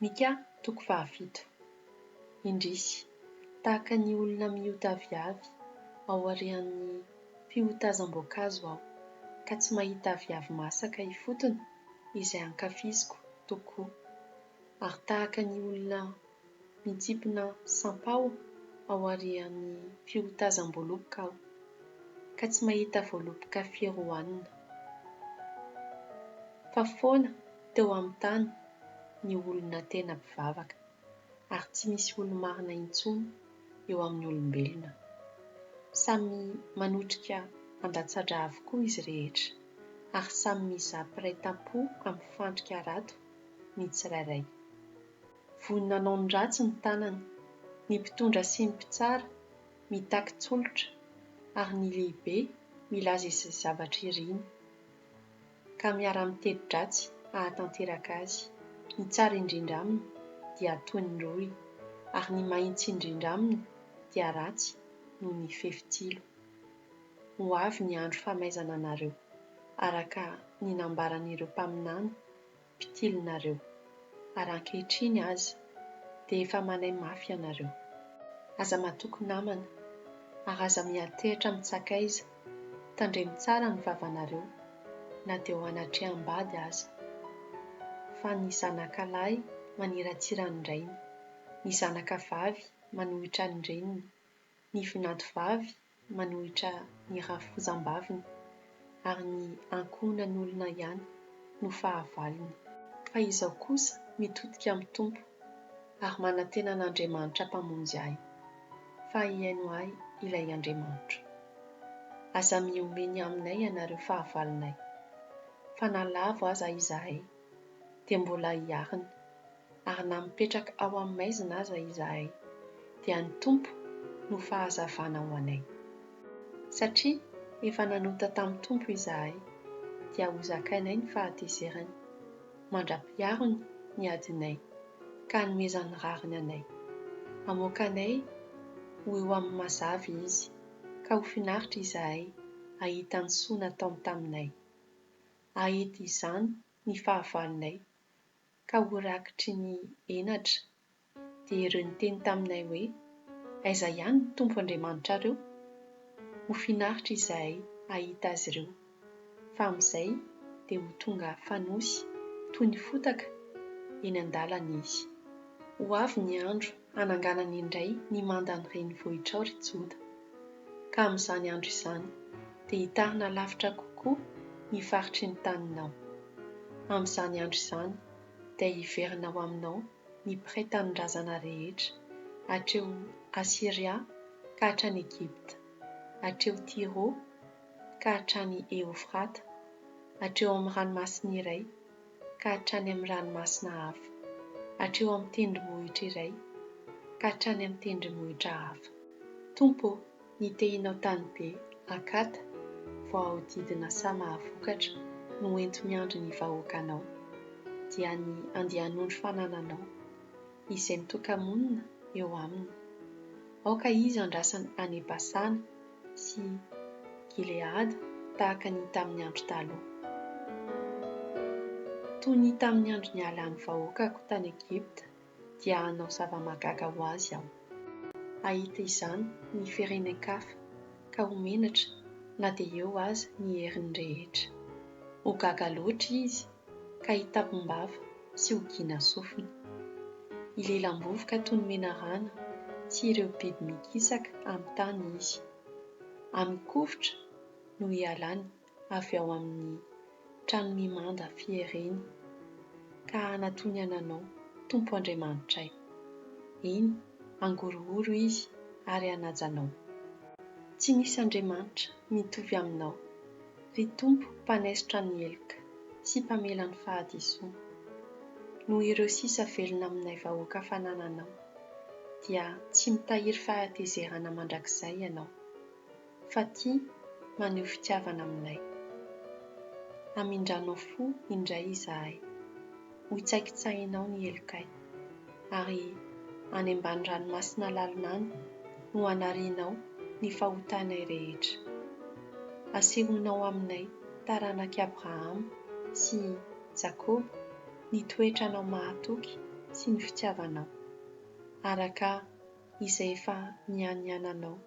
Mika toko fahafito. Indrisy, tahaka ny olona miota aviavy ao aorian'ny fiotazam-boankazo aho, ka tsy mahita aviavy masaka ifotony izay ankafiziko tokoa. Ary tahaka ny olona mitsimpona sampaho ao aorian'ny fiotazam-boaloboka aho, ka tsy mahita voaloboka firy hohanina. Fa foana teo amin'ny tany ny olona tena mpivavaka, ary tsy misy olo-marina intsony eo amin'ny olombelona. Samy manotrika handatsa-dra avokoa izy rehetra, ary samy mizaha mpiray tampo amin'ny fandrika harato ny tsirairay. Vonona hanao ny ratsy ny tanany, ny mpitondra sy ny mpitsara mitaky tsolotra, ary ny lehibe milaza izay zavatra iriny. ka miara-miteti-dratsy hahatanteraka azy. Ny tsara indrindra aminy dia toy ny roy, ary ny mahitsy indrindra aminy dia ratsy noho ny fefy tsilo. Ho avy ny andro famaizana anareo, araka ny nambaran'ireo mpaminany mpitilinareo, ary ankehitriny aza dia efa manahy mafy ianareo. Aza matoky namana, ary aza miantehitra amin-tsakaiza, tandremo tsara ny vavanareo, na dia eo anatreham-bady aza. Fa ny zanakalahy maniratsira ny rainy, ny zanakavavy manohitra ny reniny, ny vinantovavy manohitra ny rafozam-baviny, ary ny ankohonan'olona ihany no fahavalony. Fa izaho kosa mitodika amin'ny Tompo, ary manantena an'Andriamanitra Mpamonjy ahy, fa hihaino ahy ilay Andriamanitro. Aza mihomehy ny aminay ianareo fahavalonay, fa na lavo aza izahay, dia mbola hiarina. ary na mipetraka ao amin'ny maizina aza izahay, dia ny Tompo no fahazavana ho anay. Satria efa nanota tamin'ny Tompo izahay, dia hozakainay ny fahatezerany, mandra-piarony ny adinay, ka hanomezany rariny anay. Hamoaka anay ho eo amin'ny mazava Izy, ka ho finaritra izahay hahita ny soa nataony taminay. Hahita izany ny fahavalonay, ka ho rakitry ny henatra, dia ireo niteny taminay hoe, Aiza ihany ny Tompo Andriamanitrareo? Ho finaritra izahay hahita azy ireo, fa amin'izay dia ho tonga fanosy toy ny fotaka eny an-dalana izy. Ho avy ny andro hananganany indray ny mandan'ny renivohitrao, ry Joda, ka amin'izany andro izany dia hitarina lavitra kokoa ny faritry ny taninao. Amin'izany andro izany dia hiverina ho aminao ny mpiray tanindrazana rehetra, hatreo Asyria ka hatrany Egypta, hatreo Tyro ka hatrany Eofrata, hatreo amin'ny ranomasina iray ka hatrany amin'ny ranomasina hafa, hatreo amin'ny tendrombohitra iray ka hatrany amin'ny tendrombohitra hafa. Tompo ô, ny tehinao tanibe akata voahodidina saha mahavokatra no ento-miandry ny vahoakanao, dia ny andian'ondry fanananao, izay mitoka-monina eo aminy. Aoka izy handrasana any Basana sy Gileada tahaka ny tamin'ny andro taloha. Toy ny tamin'ny andro nialan'ny vahoakako tany Egypta dia hanao zava-mahagaga ho azy aho. Hahita izany ny firenen-kafa ka ho menatra na dia eo aza ny heriny rehetra. Ho gaga loatra izy ka hitampim-bava sy ho gina sofina. Hilelam-bovoka toy ny menarana sy ireo biby mikisaka amin'ny tany izy. Amin-kovitra no hialany avy ao amin'ny trano mimanda fiereny, ka hanatoniana Anao, Tompo Andriamanitray. Eny, hangorohoro izy ary hanaja Anao. Tsy misy Andriamanitra mitovy Aminao, ry Tompo mpanaisotra ny heloka sy mpamela ny fahadisoana. Noho ireo sisa velona aminay vahoaka fanananao, dia tsy mitahiry fahatezerana mandrakizay Ianao. fa tia maneho fitiavana aminay. Hamindranao fo indray izahay. Hohitsakitsahinao ny helokay, ary any ambany ranomasina lalina any no hanarianao ny fahotanay rehetra. Asehonao aminay taranak'i Abrahama sy Jakoba ny toetranao mahatoky sy ny fitiavanao, araka izay efa nianiananao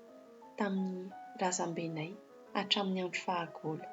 tamin'ny razambenay hatramin'ny andro fahagola.